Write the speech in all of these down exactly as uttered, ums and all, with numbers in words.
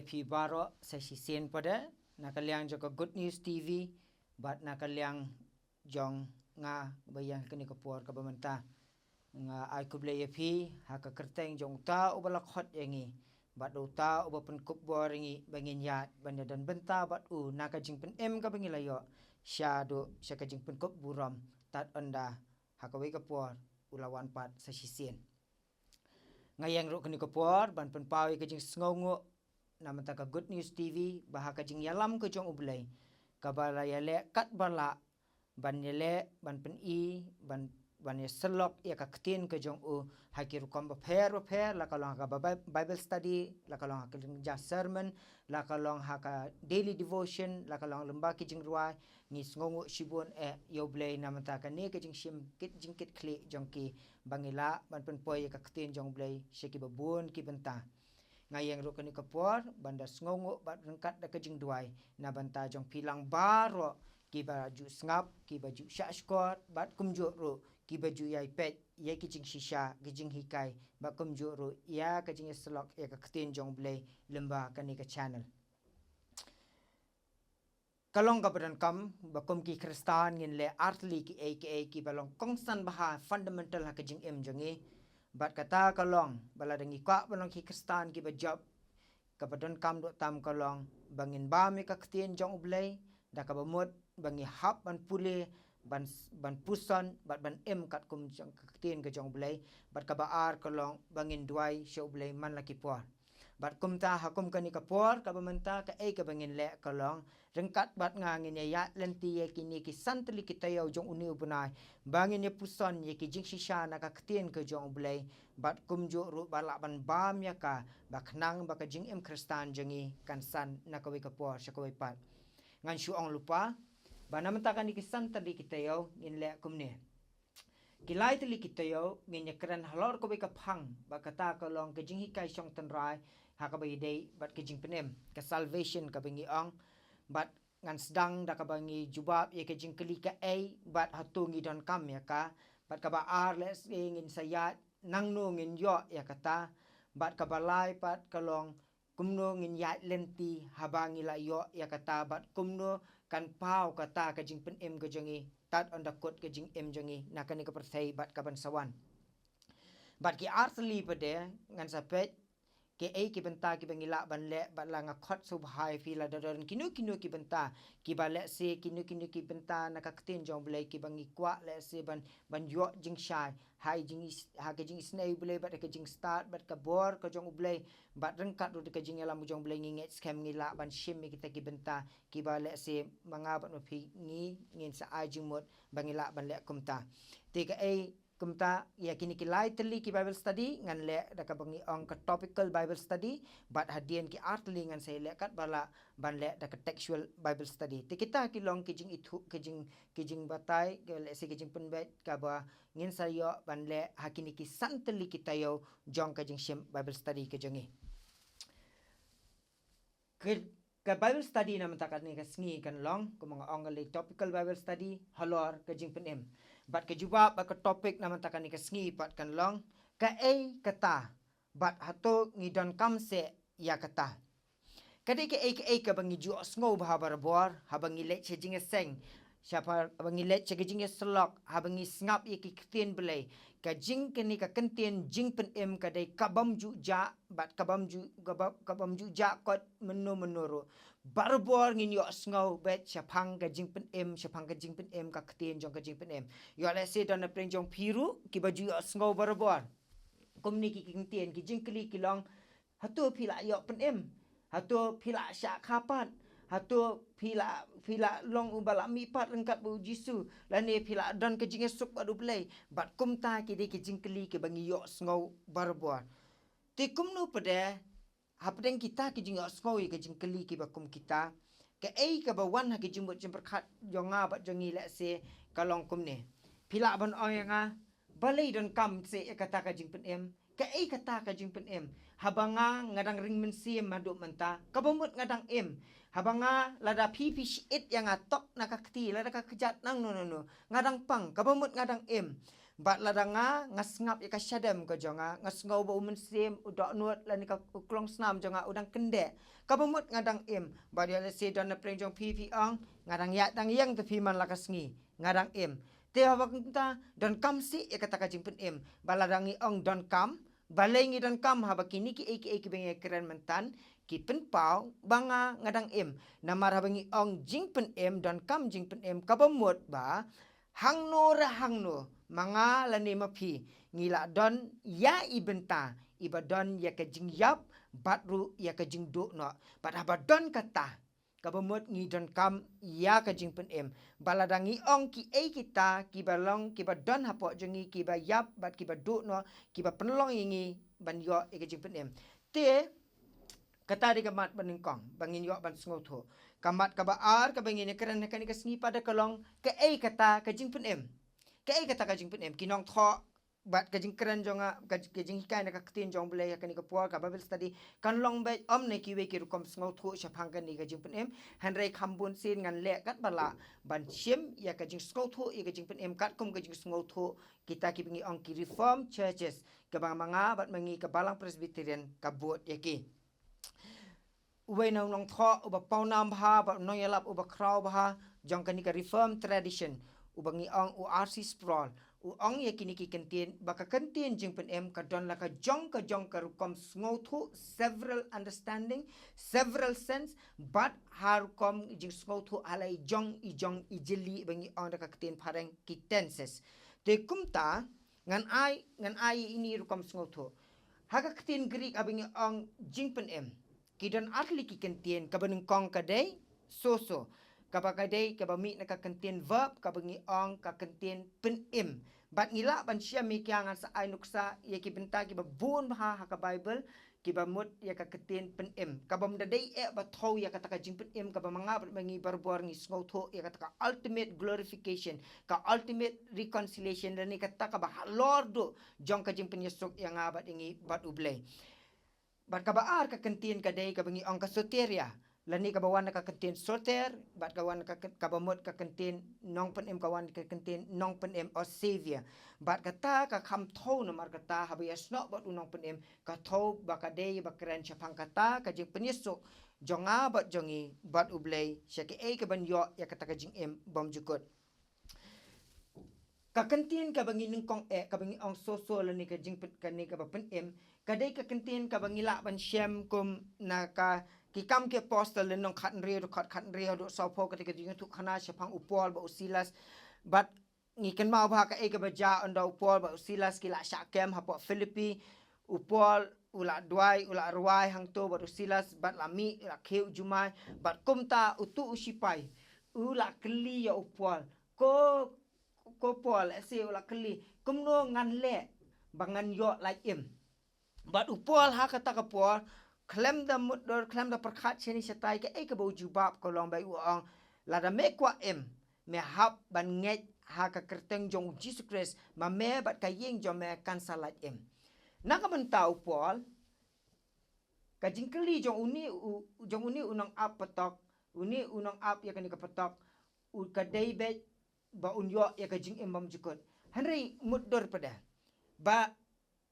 Phi baroh sa shisien pat de, na ka liang jong ka Good News T V, bad na ka liang jong nga ba ïa kane ka por kaba mynta. Nga ai khublei ïa phi, ha ka kyrteng jong uta uba la khot ïa ngi, bad uta uba pynkup bor ïa ngi, ba ngin ïaid, ban ïadon bynta bad u, na ka jingpynim kaba ngi la ïoh, shaduh, sha ka jingpynkup burom, tad ynda, ha kawei ka por, u la wan pat sa shisien. Nga ïeng ruh kane ka por, ban pynpaw ïa ka jingsngewnguh, na mynta ka Good News T V, ba ha ka jingïalam ka jong U Blei, kaba la ïaleh katba lah, ban ïaleh, ban pyni, ban, ban ïasyllok ïa ka ktien ka jong u, ha ki rukom bapher bapher, la ka long ha ka Bi-, Bible study, la ka long ha ka jingjia sermon, la ka long ha ka daily devotion, la ka long lyngba ki jingrwai, ngi sngewnguh shibun eh ïa U Blei na mynta kane ka jingshim kit jingkitkhlieh jong ki, ba ngi lah, ban pynpoi ïa ka ktien jong U Blei, sha kiba bun ki bynta. Nga ïeng ruh kane ka por, ban da sngewnguh bad ryngkat da ka jingduwai, na bynta jong phi lang baroh, kiba ju sngap, kiba ju shahshkor, bad kumjuh ruh, kiba ju ïai peit, ïa ki jingshisha, ki jinghikai, bad kumjuh ruh, ïa ka jingïasyllok, ïa ka ktien jong U Blei, lyngba kane ka channel. Ka long kaba donkam, ba kum ki Khristan ngin leh artylli kiei kiei kiba long kongsan bha fundamental ha ka jingim jong ngi. Bad kata ka long, ba lada ngi kwah ban long ki Khristan kiba jop, kaba donkam duh tam ka long, ba ngin bam ïa ka ktien jong U Blei, da kaba mut, ba ngi hap ban pule, ban, ban puson, bad ban im katkum jong ka ktien ka jong U Blei, bad kaba ar ka long, ba ngin duwai sha U Blei man la ki por. Bad kumta ha kum kane ka por, kaba mynta kaei kaba ngin leh ka long, ryngkat bad nga ngin ïa ïaid lynti ïa kine ki san tylli ki taïew jong une u bnai, ba ngin ïa puson ïa ki jingshisha na ka ktien ka jong U Blei, bad kumjuh ruh ba lah ban bam ïa ka, ba khnang ba ka jingim Khristan jong ngi, kan san na kawei ka por, sha kawei pat. Ngan shu ong lypa, ba na mynta kane ki san tylli ki taïew, ngin leh kumne. Ki lai tylli ki taïew, ngin ïa kren halor kawei ka phang, bad kata ka long ka jinghikai shong tynrai, ha kaba ïadei, bad ka jingpynim, ka salvation kaba ngi ong, bad ngan sdang da kaba ngi jubab ïa ka jingkylli kaei, bad hato ngi donkam ïa ka, bad kaba ar lehse ngin sa ïaid, nangno ngin ïoh ïa kata, bad kaba lai pat ka long, kumno ngin ïaid lynti haba ngi la ïoh ïa kata bad kumno kan paw kata ka jingpynim ka jong ngi tad ynda kut ka jingim jong ngi na kane ka pyrthei bad kaban sa wan. Bad ki artylli pat de ngan sa peit kiei ki bynta kiba ngi lah ban leh bad la nga khot sngewbha ïa phi lada don kino kino ki bynta kiba lehse kino kino ki bynta na ka ktien jong U Blei kiba ngi kwah lehse ban ban ïoh jingshai ha i jingis-, ha ka jingisynei U Blei bad ka jingstad bad ka bor ka jong U Blei bad ryngkat ruh da ka jingïalam ka jong U Blei ngi ngeit skhem ngi lah ban shim ïa kita ki bynta kiba lehse ma nga bad ma phi ngi ngin sa ai jingmut ba ngi lah ban leh kumta. Te kaei kumta ïa kine ki lai tylli ki Bible study ngan leh da kaba ngi ong ka topical Bible study bad hadien ki artylli ngan sa ïaleh katba lah ban leh da ka textual Bible study. Te kita ki long ki jingithuh ki jing ki jingbatai, ki lehse ki jingpynbeit kaba ngin sa ïoh ban leh ha kine ki san tylli ki taïew jong ka jingshim Bible study ka jong ngi. Ka, ka Bible study na mynta kane ka sngi kan long, kumba nga ong ka lei topical Bible study, halor ka jingpynim. Bad ka jubab bad ka topic na mynta kane ka sngi pat kan long, kaei kata, bad hato ngi donkam seh ïa kata. Ka dei kaei kaei kaba ngi ju ïohsngew bha barabor, haba ngi leit sha jingïaseng, sha ba, haba ngi leit sha ka jingïasyllok, haba ngi sngap ïa ki ktien Blei, ka jing kane ka kyntien jingpynim ka dei kabym ju jah, bad kabym ju, kaba, kabym ju jah kot mynno mynno ruh. Barabor ngin ïohsngew beit shaphang ka jingpynim, shaphang ka jingpynim ka ktien jong ka jingpynim. Ïoh lehse don na pdeng jong phi ruh, kiba ju ïohsngew barabor. Kumne ki kyntien, ki jingkylli ki long, hato phi la ïoh pynim? Hato phi la shah kha pat? Hato phi la, phi la long uba la mih pat ryngkat bad U Jisu? Lane phi la don ka jingïasuk bad U Blei? Bad kumta ki dei ki jingkylli kiba ngi ïohsngew barabor. Te kumno pat de, hapdeng kita ki jingïohsngew ïa ki jingkylli kiba kum kita, kaei kaba wan ha ki jingmut jingpyrkhat jong nga bad jong ngi lehse ka long kumne. Phi lah ban ong ïa nga, balei donkam seh ïa kata ka jingpynim? Kaei kata ka jingpynim? Haba nga nga dang ring mynsiem haduh mynta, kaba mut nga dang im. Haba nga lada phi phi shait ïa nga tok na ka kti, lada ka kjat nangno nangno, nga dang pang, kaba mut nga dang im. Bad lada nga, nga sngap ïa ka shadem ka jong nga, nga sngew ba u mynsiem, u dohnud, lane ka u klongsnam jong nga u dang kyndeh. Kaba mut nga dang im, bad ïa lehse don na pdeng jong phi phi ong, nga dang ïaid dang ïeng te phi man la ka sngi, nga dang im. Te haba kumta, donkam sih ïa kata ka jingpynim, bad lada ngi ong donkam, balei ngi donkam haba kine kiei kiei kiba ngi kren mynta ki pynpaw ba nga nga dang im. Namar haba ngi ong jingpynim, donkam jingpynim, kaba mut ba hangno re hangno ma nga lane ma phi ngi la don ïa i bynta iba don ïa ka jingïap bad ruh ïa ka jingduh noh. Bad haba don kata, kaba mut ngi donkam ïa ka jingpynim. Bad lada ngi ong kiei kita kiba long kiba don hapoh jong ngi kiba ïap bad kiba duh noh, kiba pynlong ïa ngi ban ïoh ïa ka jingpynim. Te kata dei ka mat ba nyngkong ba ngin ïoh ban sngewthuh. Ka mat kaba ar kaba ngin ïakren ha kane ka sngi pat ka long kaei kata ka jingpynim. Kaei kata ka jingpynim, ki nongthoh bad ka jingkren jong nga, ka, ka jinghikai na ka ktien jong U Blei ha kane ka por, ka Bible study, kan long beit ym na kiwei ki rukom sngewthuh shaphang kane ka jingpynim. Hynrei kham bun sien ngan leh katba lah ban shim ïa ka jingsngewthuh ïa ka jingpynim katkum ka jingsngewthuh kita kiba ngi ong ki Reformed Churches, kaba ma nga bad ma ngi ka Balang Presbyterian ka bud ïa ki. Uwei na u nongthoh uba pawnam bha bad u nongïalap uba khraw bha jong kane ka Reformed tradition, uba ngi ong u R C Sproul, u ong ïa kine ki kyntien ba ka kyntien jingpynim ka don la ka jong ka jong ka rukom sngewthuh, several understanding, several sense, bad ha rukom jingsngewthuh ha la i jong i jong i jylliew ba ngi ong da ka ktien phareng ki tenses. Te kumta ngan ai, ngan ai ïa ine i rukom sngewthuh. Ha ka ktien Greek haba ngi ong jingpynim, ki don ar tylli ki kyntien, kaba nyngkong ka dei sozo, kaba ka dei kaba mih na ka kyntien verb kaba ngi ong ka kyntien pynim. Bad ngi lah ban shem ïa ki, ngan sa ai nuksa ïa ki bynta kiba bun bha ha ka Bible kiba mut ïa ka kyntien pynim. Kaba ym da dei eh ba thew ïa kata ka jingpynim kaba ma nga bad ma ngi barabor ngi sngewthuh ïa kata ka ultimate glorification, ka ultimate reconciliation, lane kata kaba halor duh jong ka jingpynïasuk ïa nga bad ïa ngi bad U Blei. Bad kaba ar ka kyntien ka dei kaba ngi ong ka soteria, lane kaba wan na ka kyntien soter, bad ka wan ka kyn-, kaba mut ka kyntien nongpynim, ka wan ka kyntien nongpynim o savior. Bad kata ka kham thew namar kata haba ïasnoh bad u nongpynim ka thew ba ka dei ba kren shaphang kata ka jingpynïasuk jong nga bad jong ngi bad U Blei sha kaei kaban ïoh ïa kata ka jingim bymjukut. Ka kyntien kaba ngi nyngkong eh, kaba ngi ong sozo lane ka jingpyn-, kane kaba pynim, ka dei ka kyntien kaba ngi lah ban shem kum na ka Ki Kam ki Apostol lynnong khathynriew, dkhot khathynriew haduh sawphew, kata ka jingïathuhkhana shaphang u Paul bad u Silas. Bad ngi kynmaw bha kaei kaba jia, ynda u Paul bad u Silas ki la shah kem hapoh Philippi. U Paul u la duwai, u la rwai hangto bad u Silas, bad la mih, u la khiew jumai. Bad kumta utu u shipai u la kylli ïa u Paul, ko, ko Paul, eh, se u la kylli, kumno ngan leh ba ngan ïoh lait im? Bad u Paul ha kata ka por, khlem da mutdur, khlem da pyrkhat shane shatai, kaei kaba u jubab ka long ba u ong, lada me kwah im, me hap ban ngeit ha ka kyrteng jong u Jisu Khrist, ma me bad ka ïing jong me kan sa lait im. Na ka bynta u Paul, ka jingkylli jong une u, jong une u nongap patok, une u nongap ïa kane ka patok, u ka dei beit ba un ïoh ïa ka jingim bymjukut. Hynrei mutdur pat de ba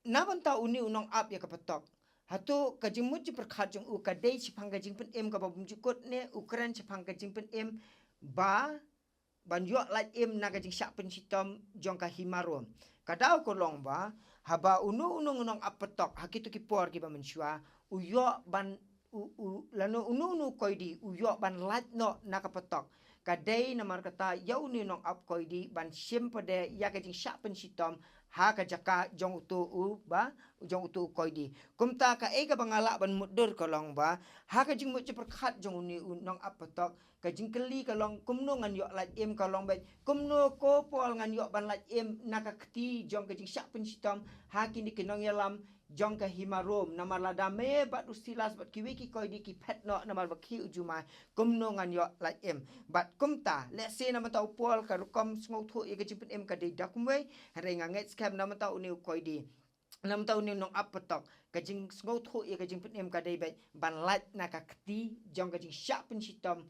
na bynta une u nongap ïa ka patok, hato ka jingmut jingpyrkhat jong u ka dei shaphang ka jingpynim kaba bymjukut ne u kren shaphang ka jingpynim ba ban ïoh lait im na ka jingshah pynshitom jong ka hima Rom? Ka daw ka long ba haba uno uno u nongap patok ha kito ki por kiba mynshuwa u ïoh ban u, u, lano uno uno u koidi u ïoh ban lait noh na ka patok, ka dei namar kata ïa une u nongap koidi ban shim pat de ïa ka jingshah pynshitom ha ka jaka jong uto u ba, jong uto u koidi. Kumta kaei kaba nga lah ban mutdur ka long ba ha ka jingmut jingpyrkhat jong une u nongap patok, ka jingkylli ka long kumno ngan ïoh lait im, ka long beit kumno ko Paul ngan ïoh ban lait im na ka kti jong ka jingshah pynshitom ha kine ki nongïalam jong ka hima Rom, namar lada me bad u Silas bad kiwei ki koidi ki phet noh namar ba khiew jumai, kumno ngan ïoh lait im? Bad kumta lehse na bynta u Paul ka rukom sngewthuh ïa ka jingpynim ka dei da kumwei, hynrei nga ngeit skhem na bynta une u koidi, na bynta une u nongap patok, ka jingsngewthuh ïa ka jingpynim ka dei beit ban lait na ka kti jong ka jingshah pynshitom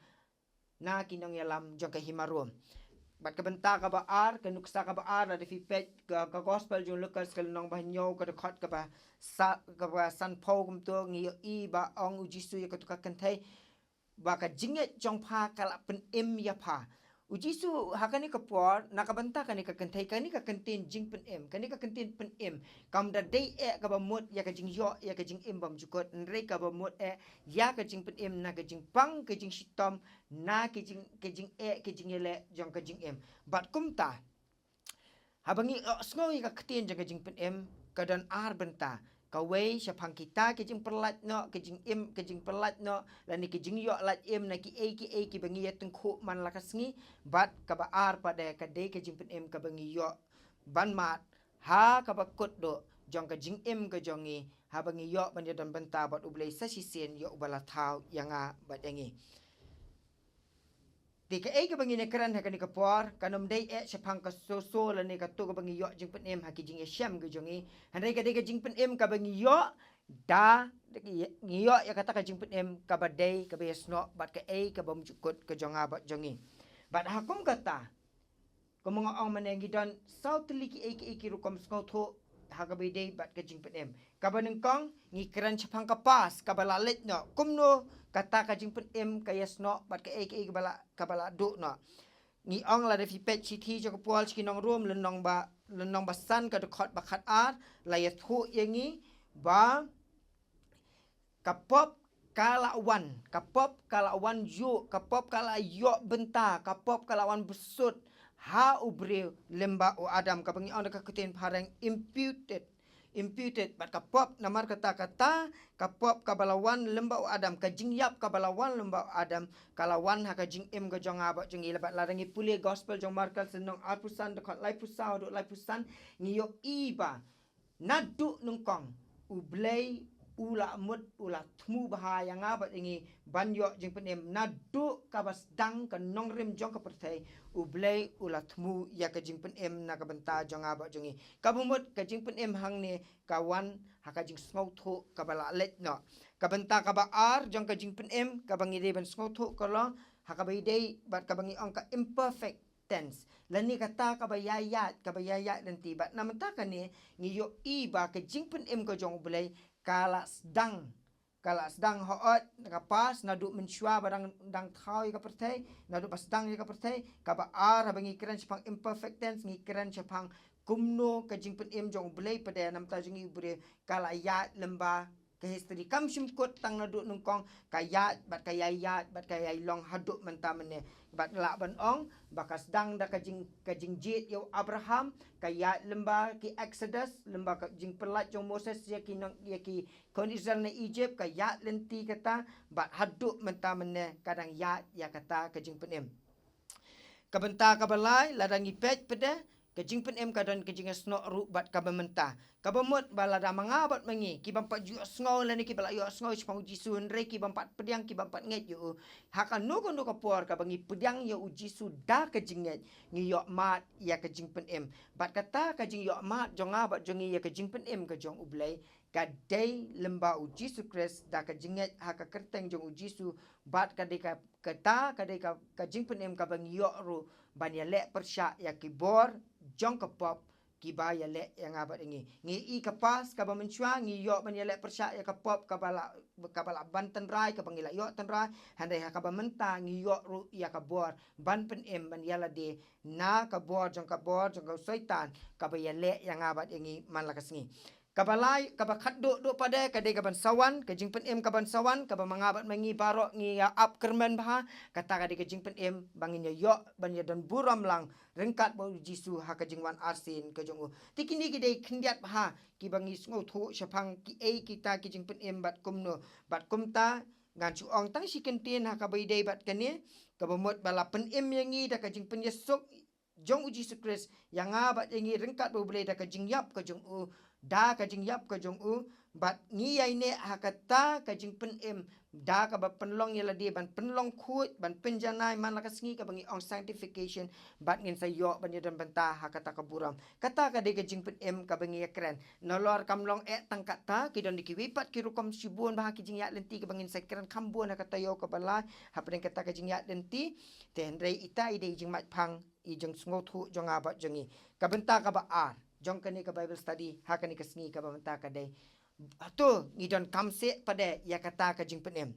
na ki nongïalam jong ka hima Rom. Bad ka bynta kaba ar, ka nuksa kaba ar, lada phi peit ka, ka gospel jong u Lukas ka lynnong ba hynñiew ka dkhot kaba sa, kaba sanphew kumto, ngi ïohi ba ong u Jisu ïa kato ka kynthei ba ka jingngeit jong pha ka la pynim ïa pha. U Jisu ha kane ka por, na ka bynta kane ka kynthei, kane ka kyntien jingpynim, kane ka kyntien pynim kam da dei eh kaba mut ïa ka jingïoh ïa ka jingim bymjukut, hynrei kaba mut eh ïa ka jingpynim na ka jingpang, ka jingshitom, na ka jing, ka jingeh, ka jingïaleh jong ka jingim. Bad kumta, haba ngi ïohsngew ïa ka ktien jong ka jingpynim, ka don ar bynta. Kawei, shaphang kita ka jingpyllait noh, ka jingim, ka jingpyllait noh, lane ka jingïoh lait im na kiei kiei kiba ngi ïa tyngkhuh man la ka sngi. Bad kaba ar pat de ka dei ka jingpynim kaba ngi ïoh ban mad ha kaba kutduh jong ka jingim ka jong ngi, haba ngi ïoh ban ïa don bynta bad U Blei sa shisien ïa uba la thaw ïa nga bad ïa ngi. Te kaei kaba ngin ïa kren ha kane ka por, kan ym dei eh shaphang ka shuh shuh lane kato kaba ngi ïoh jingpynim ha ki jingïashem ki jong ngi. Hynrei ka dei ka jingpynim kaba ngi ïoh da, ngi ïoh ïa kata ka jingpynim kaba dei, kaba ïasnoh bad kaei ka bymjukut ka jong nga bad jong ngi. Bad ha kum kata, kumba nga ong mynne, ngi don saw tylli kiei kiei ki rukom sngewthuh ha kaba ïadei bad ka jingpynim. Kaba nyngkong, ngi kren shaphang ka past kaba la leit noh. Kumno kata ka jingpynim ka ïasnoh bad kaei kaei kaba la, kaba la duh noh. Ngi ong, lada phi peit shithi jong ka Paul sha ki nong Rom, lynnong ba, lynnong ba san ka dkhot ba khatar, la ïathuh ïa ngi ba ka pop ka la wan, ka pop ka la wan ïuh, ka pop ka la ïoh bynta, ka pop ka la wan bsut ha u briew lyngba u Adam, kaba ngi ong da ka ktien phareng imputed. Imputed, bad ka pop, namar kata, kata ka pop kaba la wan lyngba u Adam, ka jingïap kaba la wan lyngba u Adam, ka la wan ha ka jingim ka jong nga bad jong ngi. Bad lada ngi pule gospel jong Markos lynnong arphew san, dkhot laiphew saw haduh laiphew san, ngi ïohi ba naduh nyngkong U Blei u la mut, u la thmu bha ïa nga bad ïa ngi ban ïoh jingpynim. Naduh kaba sdang ka nongrim jong ka pyrthei, U Blei u la thmu ïa ka jingpynim na ka bynta jong nga bad jong ngi. Kaba mut ka jingpynim hangne ka wan ha ka jingsngewthuh kaba la leit noh. Ka bynta kaba ar jong ka jingpynim kaba ngi dei ban sngewthuh ka long ha kaba ïadei bad kaba ngi ong ka imperfect tense, lane kata kaba ïaid, kaba ïaid lynti. Bad na mynta kane ngi ïohi ba ka jingpynim ka jong U Blei ka la sdang, ka la sdang hooid na ka past, naduh mynshuwa ba dang, dang thaw ïa ka pyrthei, naduh ba sdang ïa ka pyrthei. Kaba ar, haba ngi kren shaphang imperfect tense, ngi kren shaphang kumno ka jingpynim jong U Blei pat de na bynta jong ngi u briew ka la ïaid lyngba ka history. Kam shym kut tang naduh nyngkong, ka ïaid bad ka ïai ïaid bad ka ïai long haduh mynta mynne. Bad lah ban ong ba ka sdang da ka jing, ka jingjied ïa u Abraham, ka ïaid lyngba ki Exodus, lyngba ka jingpyllait jong u Moses ïa ki nong, ïa ki khun Israel na Egypt, ka ïaid lynti kata, bad haduh mynta mynne ka dang ïaid ïa kata ka jingpynim. Ka bynta kaba lai, lada ngi peit pat de, ka jingpynim ka don ka jingïasnoh ruh bad kaba mynta. Kaba mut ba lada ma nga bad ma ngi, ki bym pat ju ïohsngew lane kiba la ïohsngew shaphang U Jisu, hynrei ki bym pat pdiang, ki bym pat ngeit ïa u, ha kano kano ka por kaba ngi pdiang ïa U Jisu da ka jingngeit, ngi ïoh mad ïa ka jingpynim. Bad kata ka jingïoh mad jong nga bad jong ngi ïa ka jingpynim ka jong U Blei, ka dei lyngba U Jisu Khrist, da ka jingngeit ha ka kyrteng jong U Jisu, bad ka dei ka, kata ka dei ka, ka jingpynim kaba ngi ïoh ruh ban ïaleh pyrshah ïa ki bor jong ka pop kiba ïaleh ïa nga bad ïa ngi. Ngi ïohi ka past kaba mynshuwa, ngi ïoh ban ïaleh pyrshah ïa ka pop kaba la, kaba la ban tynrai, kaba ngi la ïoh tynrai. Hynrei ha kaba mynta ngi ïoh ruh ïa ka bor ban pynim, ban ïalade na ka bor jong, ka bor jong ka Soitan kaba ïaleh ïa nga bad ïa ngi man la ka sngi. Kaba lai, kaba khatduh duh pat de, ka dei kaban sa wan, ka jingpynim kaban sa wan, kaba ma nga bad ma ngi baroh ngi ïa ap kyrmen bha. Kata ka dei ka jingpynim ba ngin ïa ïoh ban ïa don burom lang ryngkat bad U Jisu ha ka jingwan arsien ka jong u. Te kine ki dei khyndiat bha kiba ngi sngewthuh shaphang kiei kita ki jingpynim bad kumno. Bad kumta, ngan shu ong tang shi kyntien ha kaba ïadei bad kane, kaba mut ba la pynim ïa ngi da ka jingpynïasuk jong U Jisu Khrist ïa nga bad ïa ngi ryngkat bad U Blei da ka jingïap ka jong u, da ka jingïap ka jong u, Bad ngi ïai neh ha kata ka jingpynim da kaba pynlong ïa lade ban pynlong khuid, ban pynjanai man la ka sngi kaba ngi ong sanctification, bad ngin sa ïoh ban ïadon bynta ha kata ka burom. Kata ka dei ka jingpynim kaba ngi ïakren. Nalor kam long eh tang kata, ki don da kiwei pat ki rukom shibun bha ki jingïaid lynti kaba ngin sa kren kham bun ha ka taïew kaba lai hapdeng kata ka jingïaid lynti. Te hynrei ita i dei i jingmait phang, i jingsngewthuh jong nga bad jong ngi. Ka bynta kaba ar jong kane ka Bible study ha kane ka sngi kaba mynta ka dei, hato ngi donkam seh pat de ïa kata ka jingpynim?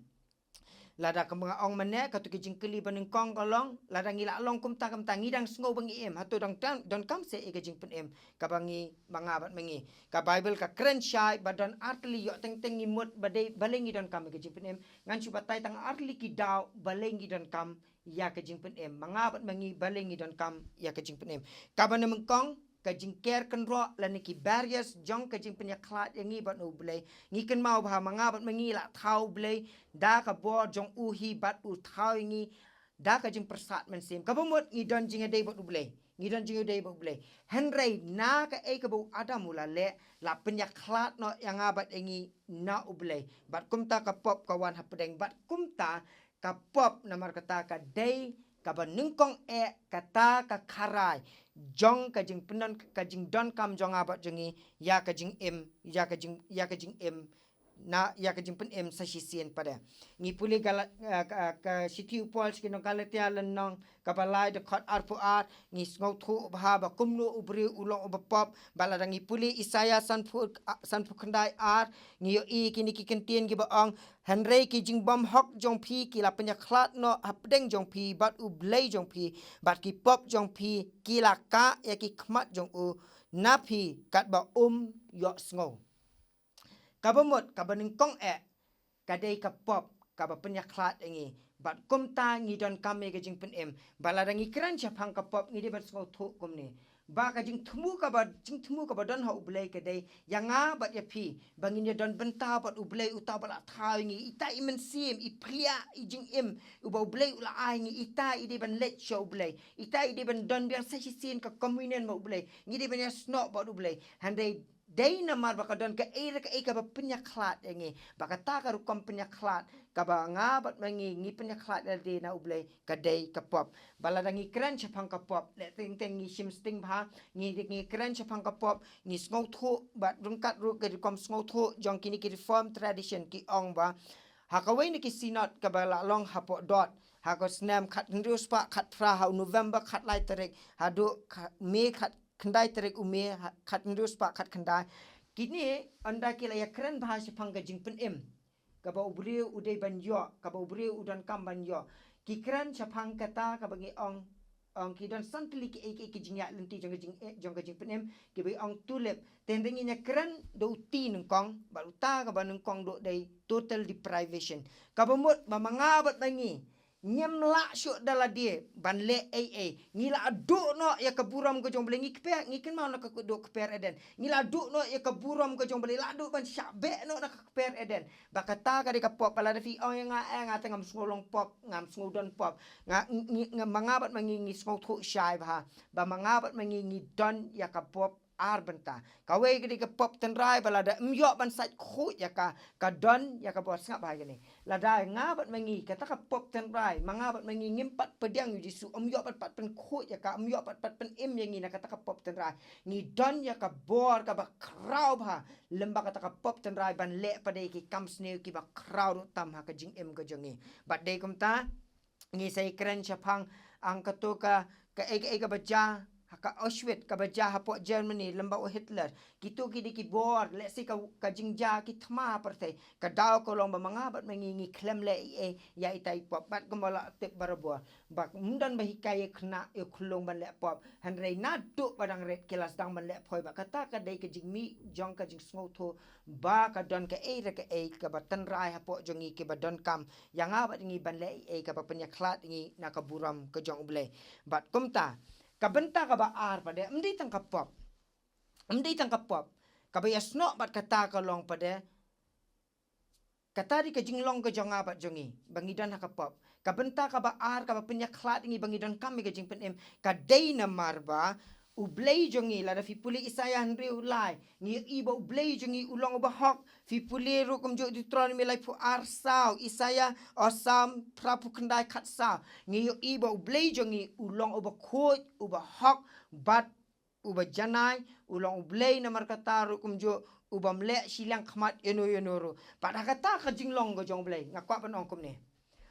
Lada kumba nga ong mynne, kato ka jingkylli ba nyngkong ka long, lada ngi la long kumta kumta, ngi dang sngew ba ngi im, hato dang donkam seh ïa ka jingpynim kaba ngi, ma nga bad ma ngi? Ka Bible ka kren shai ba don artylli, ïoh teng teng ngi mut ba dei balei ngi donkam ïa ka jingpynim. Ngan shu batai tang artylli ki daw balei ngi donkam ïa ka jingpynim. Ma nga bad ma ngi, balei ngi donkam ïa ka jingpynim? Kaba nyngkong, ka jingker kynroh lane ki barriers jong ka jingpynïakhlad ïa ngi bad U Blei. Ngi kynmaw ba ha ma nga bad ma ngi la thaw U Blei da ka bor jong u hi bad u thaw ïa ngi da ka jingpyrsad mynsiem. Kaba mut ngi don jingïadei bad U Blei. Ngi don jingïadei bad U Blei. Hynrei na kaei kaba u Adam u la leh, la pynïakhlad noh ïa nga bad ïa ngi na U Blei. Bad kumta ka pop ka wan hapdeng. Bad kumta ka pop namar kata ka dei kaba nyngkong eh kata ka kharai jong ka jingpyndon, ka jingdonkam jong nga bad jong ngi ïa ka jingim, ïa ka jing, ïa ka jingim, na ïa ka jingpynim sa shisien pat de. Ngi pule Gala-, eh, ka, ka shithi u Paul sha ki nong Galatia lynnong kaba lai dkhot arphew ar, ngi sngewthuh bha ba kumno u briew u long uba pop. Bad lada ngi pule Isaïah sanphew, ah, sanphew khyndai ar, ngi ïohi kine ki kyntien kiba ong, hynrei ki jingbymhok jong phi ki la pynïakhlad noh hapdeng jong phi bad U Blei jong phi, bad ki pop jong phi ki la kah ïa ki khmat jong u na phi katba um ïohsngew. Kaba mut, kaba nyngkong eh, ka dei ka pop kaba pynïakhlad ïa ngi. Bad kumta ngi donkam ïa ka jingpynim. Bad lada ngi kren shaphang ka pop, ngi dei ban sngewthuh kumne, ba ka jingthmu kaba, jingthmu kaba don ha U Blei ka dei ïa nga bad ïa phi ba ngin ïadon bynta bad U Blei, uta ba la thaw ïa ngi, ita i mynsiem, i phlia, i jingim uba U Blei u la ai ïa ngi, ita i dei ban leit sha U Blei, ita i dei ban don biang sa shisien ka communion ma U Blei, ngi dei ban ïasnoh bad U Blei. Hynrei dei namar ba ka don kaei re kaei kaba pynïakhlad ïa ngi, ba kata ka rukom pynïakhlad kaba nga bad ma ngi ngi pynïakhlad ïa lade na U Blei ka dei ka pop. Bad lada ngi kren shaphang ka pop, leh teng teng ngi shim sting bha, ngi, ngi kren shaphang ka pop, ngi sngewthuh, bad ryngkat ruh ka rukom sngewthuh jong kine ki Reformed tradition ki ong ba ha kawei na ki synod kaba la long hapoh Dod, ha ka snem khathynriew spah khatphra, ha u November khatlai tarik haduh ka May khat khyndai tarik u May, ha, khathynriew spah khatkhyndai. Kine ynda ki la ïakren bha shaphang ka jingpynim kaba u briew u dei ban ïoh, kaba u briew u donkam ban ïoh. Ki kren shaphang kata kaba ngi ong, ong ki don san tylli kiei kiei ki jingïaid lynti jong ka jing, eh, jong ka jingpynim, kiba ong tulip. Te hynrei ngin ïakren da u T nyngkong, bad uta kaba nyngkong duh dei total deprivation. Kaba mut ba ma nga bad ma ngi ngim lah shuh da lade ban leh ei ei. Ngi la duh noh ïa ka burom ka jong U Blei, ngi kper, ngi kynmaw na ka duh kper Eden. Ngi la duh noh ïa ka burom ka jong U Blei, la duh ban shah beh noh na ka kper Eden. Ba kata ka dei ka pop, ba lada phi ong ïa nga, eh, nga te ngam sngew long pop, ngam sngew don pop. Nga, ngi, ngi, ma nga bad ma ngi ngi sngewthuh shai bha ba ma nga bad ma ngi ngi don ïa ka pop ar bynta. Kawei ka dei ka pop tynrai ba lada ym ïoh ban sait khuid ïa ka, ka don ïa ka bor. Sngap bha ïa kane. Lada nga bad ma ngi, kata ka pop tynrai, ma nga bad ma ngi ngim pat pdiang ïa U Jisu, ym ïoh pat pat pynkhuid ïa ka, ym ïoh pat pat pynim ïa ngi na kata ka pop tynrai, ngi don ïa ka bor kaba khraw bha lem bad kata ka pop tynrai ban leh pat de ki kam sniew kiba khraw ruh tam ha ka jingim ka jong ngi. Bad dei kumta ngi sa ïakren shaphang ang kato ka, kaei kaei kaba jia ha ka Auschwitz, kaba jia hapoh Germany lem bad u Hitler. Kito ki dei ki bor, lehse ka, ka jingjia ki thma ha pyrthei. Ka daw ka long ba ma nga bad ma ngi ngi khlem leh ei ei ïa ita i pop. Bad kumba la tip barabor ba ym don ba hikai ïa khynnah ïa u khyllung ban leh pop. Hynrei naduh ba dang rit ki la sdang ban leh phoi. Bad kata ka dei ka jingmih jong ka jingsngewthuh ba ka don kaei re kaei kaba tynrai hapoh jong ngi kiba donkam ïa nga bad ngi ban leh ei ei kaba pynïakhlad ngi na ka burom ka jong U Blei. Bad kumta, ka bynta kaba ar pat de, ym dei tang ka pop. Ym dei tang ka pop. Kaba ïasnoh bad kata ka long pat de, kata dei ka jinglong ka jong nga bad jong ngi ba ngi don ha ka pop. Ka bynta kaba ar kaba pynïakhlad ngi ba ngi donkam ïa ka jingpynim, ka dei namar ba U Blei jong ngi, lada phi pule Isaiah hynriew lai, ngi ïohi ba U Blei jong ngi u long uba hok. Phi pule ruh kumjuh Deuteronomi laiphew ar saw, Isaiah, o Salm phraphew khyndai khatsaw, ngi ïohi ba U Blei jong ngi u long uba khuid, uba hok, bad uba janai, u long U Blei. Namar kata ruh kumjuh, u bym leh shiliang khmat ïano ïano ruh. Bad ha kata ka jinglong ka jong U Blei, nga kwah ban ong kumne.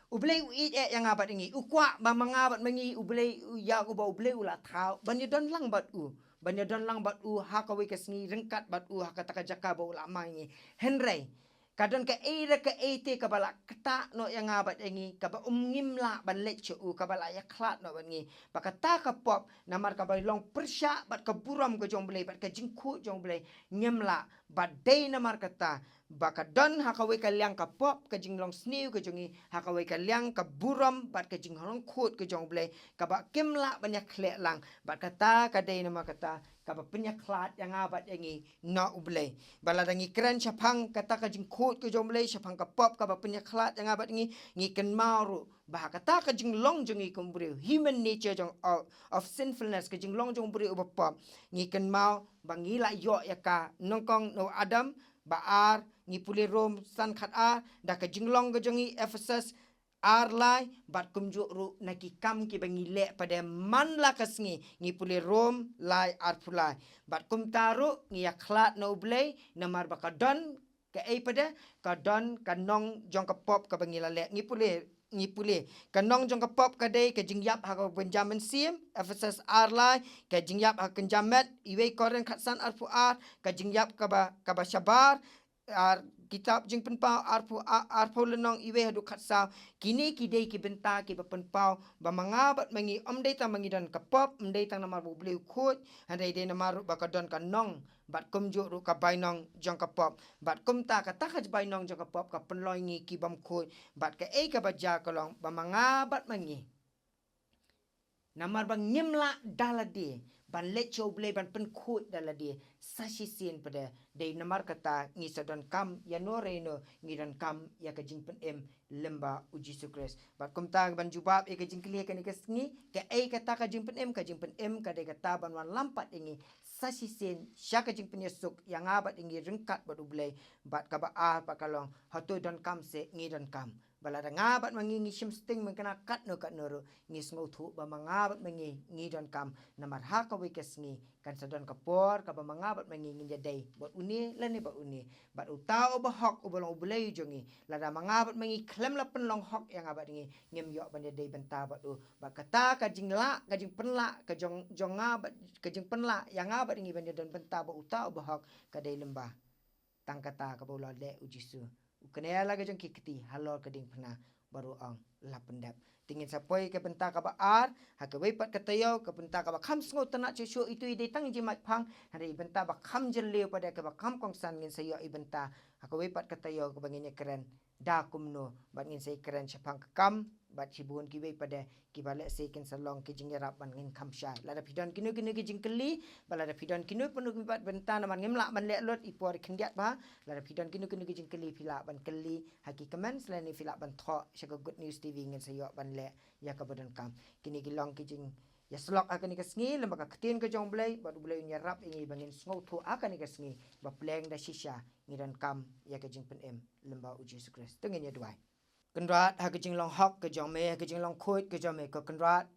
U Blei u ïeit eh ïa nga bad ïa ngi. U kwah ba ma nga bad ma ngi, U Blei u ïa, uba U Blei u la thaw ban ïadon lang bad u. Ban ïadon lang bad u ha kawei ka sngi ryngkat bad u ha kata ka jaka ba u la ai ma ngi. Hynrei ka don kaei re kaei te kaba la ktah noh ïa nga bad ïa ngi, kaba ym ngim lah ban leit sha u, kaba la ïakhlad noh bad ngi. Ba kata ka pop, namar kaba long pyrshah bad ka burom ka jong U Blei, bad ka jingkhuid jong U Blei, ngim lah. Bad dei namar kata ba ka don ha kawei ka liang ka pop, ka jinglong sniew ka jong ngi, ha kawei ka liang ka burom bad ka jinglong khuid ka jong U Blei, kaba kim lah ban ïakhleh lang. Bad kata ka dei namar kata kaba pynïakhlad ïa nga bad ïa ngi na U Blei. Ba lada ngi kren shaphang kata ka jingkhuid ka jong U Blei, shaphang ka pop kaba pynïakhlad ïa nga bad ïa ngi, ngi kynmaw ruh ba ha kata ka jinglong jong ngi kum u briew, human nature jong, of, of sinfulness, ka jinglong jong u briew uba pop, ngi kynmaw ba ngi la ïoh ïa ka nyngkong na u Adam, ba ar, ngi pule Rom san khat ar, da ka jinglong ka jong ngi Ephesus ar lai, bad kumjuh ruh na ki kam kiba ngi leh pat de man la ka sngi, ngi pule Rom lai arphew lai. Bad kumta ruh ngi ïakhlad na U Blei, namar ba ka don kaei pat de, ka don ka nong jong ka pop kaba ngi la leh. Ngi pule, ngi pule. Ka nong jong ka pop ka dei ka jingïap ha ka kynja mynsiem, Ephesus ar lai, ka jingïap ha ka kynja met, iwei Korinth khatsan arphew ar, ka jingïap kaba, kaba shabar, ar, kitab Jingpynpaw arphew, a-, arphew lynnong iwei haduh khatsaw. Kine ki dei ki bynta kiba pynpaw ba ma nga bad ma ngi, ym dei tang ba ngi don ka pop, ym dei tang namar ba U Blei u khuid, hynrei dei namar ruh ba ka don ka nong, bad kumjuh ruh ka bainong jong ka pop. Bad kumta kata ka bainong jong ka pop ka pynlong ïa ngi ki bym khuid. Bad kaei kaba jia ka long ba ma nga bad ma ngi, namar ba ngim lah da lade ban leit sha U Blei ban pynkhuid da lade, sa shisien pat de, dei namar kata ngi sa donkam ïano re ïano, ngi donkam ïa ka jingpynim lyngba U Jisu Khrist. Bad kumta ban jubab ïa ka jingkylli kane ka sngi, kaei kata ka jingpynim? Ka jingpynim ka dei kata ban wan lam pat ïa ngi sa shisien sha ka jingpynïasuk ïa nga bad ïa ngi ryngkat bad U Blei. Bad kaba ar pat ka long, hato donkam se ngi donkam? Ba lada nga bad ma ngi ngi shim sting mynta katno katno ruh, ngi sngewthuh ba ma nga bad ma ngi ngi donkam, namar ha kawei ka sngi kan sa don ka por kaba ma nga bad ma ngi ngin ïadei bad une lane bad une. Bad uta uba hok uba long U Blei jong ngi, lada ma nga bad ma ngi khlem la pynlong hok ïa nga bad ngi, ngim ïoh ban ïadei bynta bad u. Bad kata ka jinglah, ka jingpynlah ka jong, jong nga bad, ka jingpynlah ïa nga bad ngi ban ïadon bynta bad uta uba hok, ka dei lyngba tang kata kaba u la leh U Jisu. U kane la ka jong ki kti halor ka diengphna, bad u ong, la pyndep. Te ngin sa poi ka bynta kaba ar, ha kawei pat ka taïew, ka bynta kaba kham sngewtynnat shuh shuh. Itu i dei tang i jingmait phang, hynrei i bynta ba kham jylliew pat de, kaba kham kongsan, ngin sa ïoh i bynta ha kawei pat ka taïew kaba ngin ïakren da kumno, bad ngin sa ïakren shaphang ka kam, bad shibun kiwei pat de kiba lehse kin sa long ki jingïarap ban ngin kham shai. Lada phi don kino kino ki jingkylli, bad lada phi don kino kino ki pat bynta namar ngim lah ban leh lut, i por i khyndiat bha. Lada phi don kino kino ki jingkylli phi lah ban kylli ha ki comments lane phi lah ban thoh sha ka Good News T V, ngin sa ïoh ban leh ïa kaba donkam. Kine ki long ki jingïasyllok ha kane ka sngi, lyngba ka ktien ka jong U Blei, bad U Blei un ïarap ïa ngi ba ngin sngewthuh ha kane ka sngi ba pleng da shisha ngi donkam ïa ka jingpynim lyngba U Jisu Khrist. To ngin ïa duwai. Kynrad, ha ka jinglong hok ka jong me, ha ka jinglong khuid ka jong me, ko Kynrad,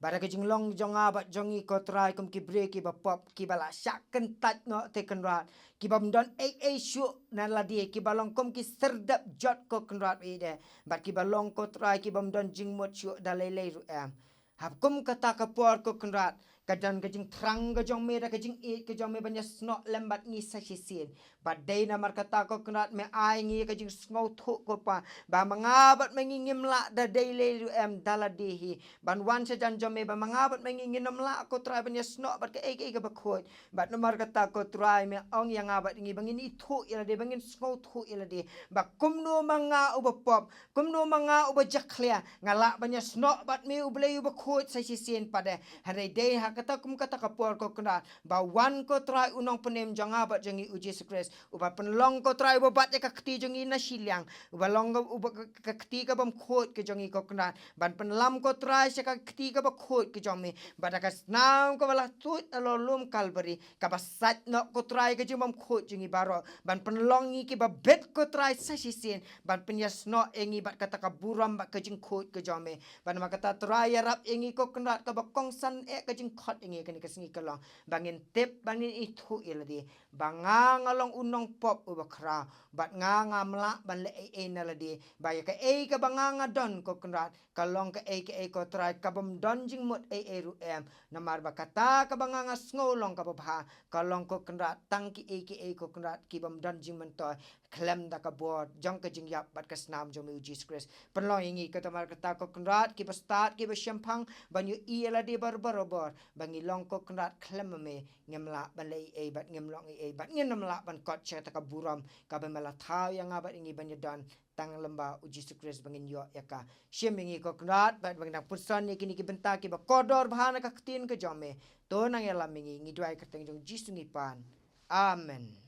bad ha ka jinglong jong nga bad jong ngi, ko Trai, kum ki briew kiba pop, kiba la shah kyntait noh te Kynrad, ki bym don ei ei shuh na lade, kiba long kum ki syrdep jot, ko Kynrad, bad kiba long, ko Trai, ki bym don jingmut shuh da lei lei ruh em. Ha kum kata ka por, ko Kynrad, ka don ka jingthrang ka jong me da ka jingïeit ka jong me ban ïasnoh lem bad ngi sa shisien. Bad dei namar kata, ko Kynrad, me ai ngi ka jingsngewthuh, ko Pa, ba ma nga bad ma ngi ngim lah da dei lei ruh em da lade hi ban wan sha jan jong me, ba ma nga bad ma ngi ngin ym lah, ko Trai, ban ïasnoh bad kaei kaei kaba khuid. Bad namar kata, ko Trai, me ong ïa nga bad ngi ba ngin ithuh ïa lade, ba ngin sngewthuh ïa lade ba kumno ma nga uba pop, kumno ma nga uba jakhlia, nga lah ban ïasnoh bad me, U Blei uba khuid, sa shisien pat de. Hynrei dei ha kata kum kata ka por ko Kynrad, ba wan ko Trai u nongpynim jong nga bad jong ngi u Jisu Khrist, uba pynlong ko Trai uba bat ïa ka kti jong ngi na shiliang, uba long uba ka, ka kti ka bym khuid ka jong ngi ko Kynrad, ban pynlam ko Trai sha ka kti ka ba khuid ka jong me, bad da ka snam ka ba la tuid na lor lum Kalbari, ka ba sait noh ko Trai ka jingbym khuid jong ngi baroh, ban pynlong ngi ki ba bit ko Trai sa shisien, ban pynïasnoh ïa ngi bad kata ka burom bad ka jingkhuid ka jong me. Ban namar kata Trai ïarap ïa ngi ko Kynrad ka ba kongsan eh ka jingkhot ïa ngi kane ka sngi ka long, ba ngin tip, ba ngin ithuh ïa lade, ba nga nga long u nongpop uba khraw, bad nga ngam lah ban leh ei ei na lade, ba ïa kaei ka ba nga nga don ko Kynrad, ka long kaei kaei ko Trai ka bym don jingmut ei ei ruh em. Namar ba kata ka ba nga nga sngew long ka ba bha, ka long ko Kynrad tang kiei kiei ko Kynrad ki bym don jingmyntoi khlem da ka bor jong ka jingïap bad ka snam jong me u Jisu Khrist. Pynlong ïa ngi ko Trai namar kata ko Kynrad ki ba stad ki ba shemphang ban ïohi ïa lade bar barabor, ba ngi long ko Kynrad khlem ma me ngim lah ban leh ei ei bad ngim long ei ei bad ngim lah ban kot sha kata ka burom ka ba me la thaw ïa nga bad ïa ngi ban ïadon tang lyngba u Jisu Khrist ba ngin ïoh ïa ka. Shim ïa ngi ko Kynrad bad ba ngin nang pyrshang ïa kine ki bynta ki ba kordor bha na ka ktien ka jong me. To nang ïalam ïa ngi, ngi duwai ha ka kyrteng jong u Jisu ngi pan. Amen.